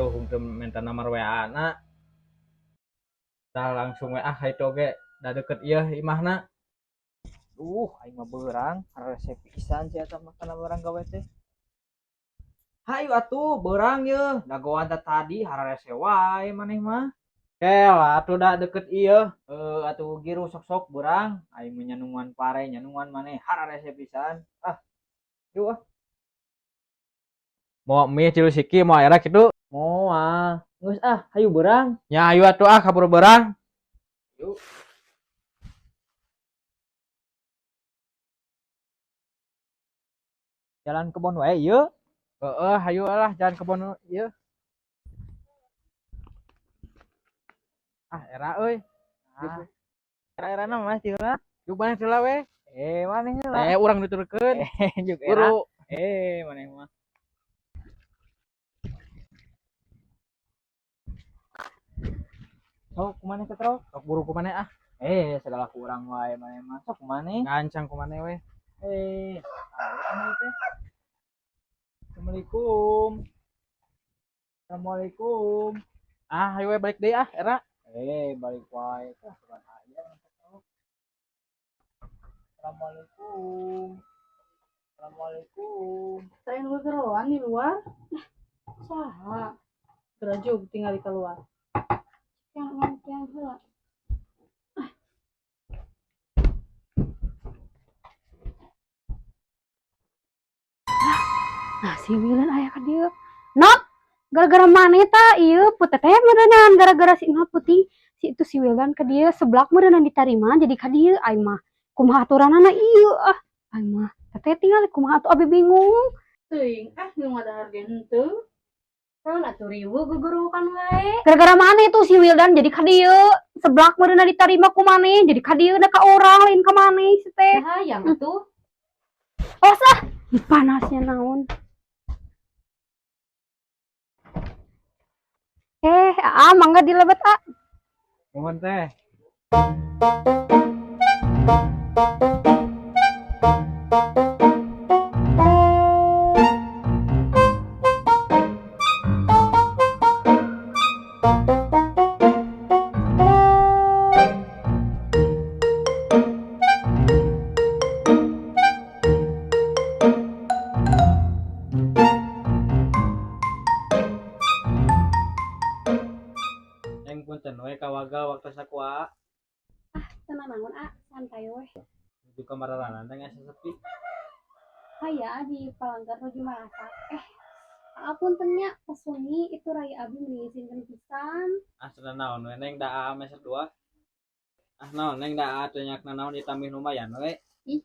Jauh teu minta nomor WA na. Tah langsung WA ka itu oge da deket ieu imahna. Duh, aing mah beurang, resep pisan sia eta mah kana barang gawe teh. Hayu atuh beurang yeuh, dagoan teh tadi hararese wae maneh mah. Kela atuh da deket ieu. Heuh atuh giru sok-sok beurang, aing mah nyanungan pare, nyanungan maneh hararese pisan. Ah. Yuk ah. Mau mie tilu siki mau era kitu. Moal. Geus ah, hayu beurang. Nya hayu atuh ah kabur beurang. Yuk. Jalan kebon wae ieu. Heeh, hayu lah jalan kebon ieu. Ah, era euy. Ah. Era-erana mah tiheula. Yuk maneh heula we. Eh, maneh heula. Eh, urang dituturkeun. Eh, juk era. Buru. Eh, maneh mah. Sok kumaneh ketrok? Sok buru kumaneh ah. Eh, segala kurang wae maneh mah. Sok kumaneh? Gancang kumaneh we. Eh, ayo teh. Assalamualaikum. Assalamualaikum. Ah, ayo we balik deui ah, era. Eh, balik wae. Tah, sugan aya. Assalamualaikum. Assalamualaikum. Saya nu geroan di luar. Saha? Gerajug tinggal di keluar. Yang heula. Nah, si Wilan aya ka dieu. Not gara-gara maneh ta ieu puteteh meureunnan gara-gara si Not putih si itu si Wildan ka dieu seblak meureunnan ditarima jadi ka dieu aing mah. Kumaha aturanana ieu ah. Aing mah teteh tinggal kumaha atuh abi bingung. Teuing ah nu ngadahar ge henteu. Naon atuh riweuh gegerukan wae. Gara-gara maneh tuh si Wildan jadi ka dieu seblak meureunna ditarima ku maneh jadi ka dieu da ka urang lain ka maneh si teh. Hayang atuh. Awas ah, ih, panasnya naon. Eh, aa mangga dilebet a. Nuhun teh. Neng punten we kawaga waktu sakuaa. Ah, tenang naon a, santai we. Di kamarana teh ngasa sepi. Aya di Palanggar nuju masak. Eh, aa punten nya pesunyi itu raya abi mengizinkan pisan. Ah, cenah naon we neng da aa meser dua. Ah, naon neng da aa teu nyak nanaon ditambih lumayan we. Ih,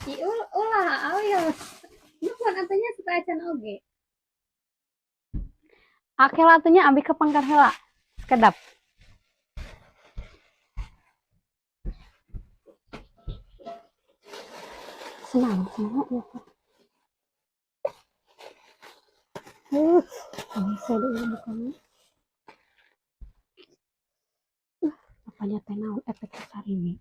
ih ulah aa wios. Nuhun atuh nya sateuacan oge. Akela atuh nya abi ke pangkar heula. Sekedap. Senang, senang ya. Bisa deh bukannya. Apanya teh naon efek sarimi.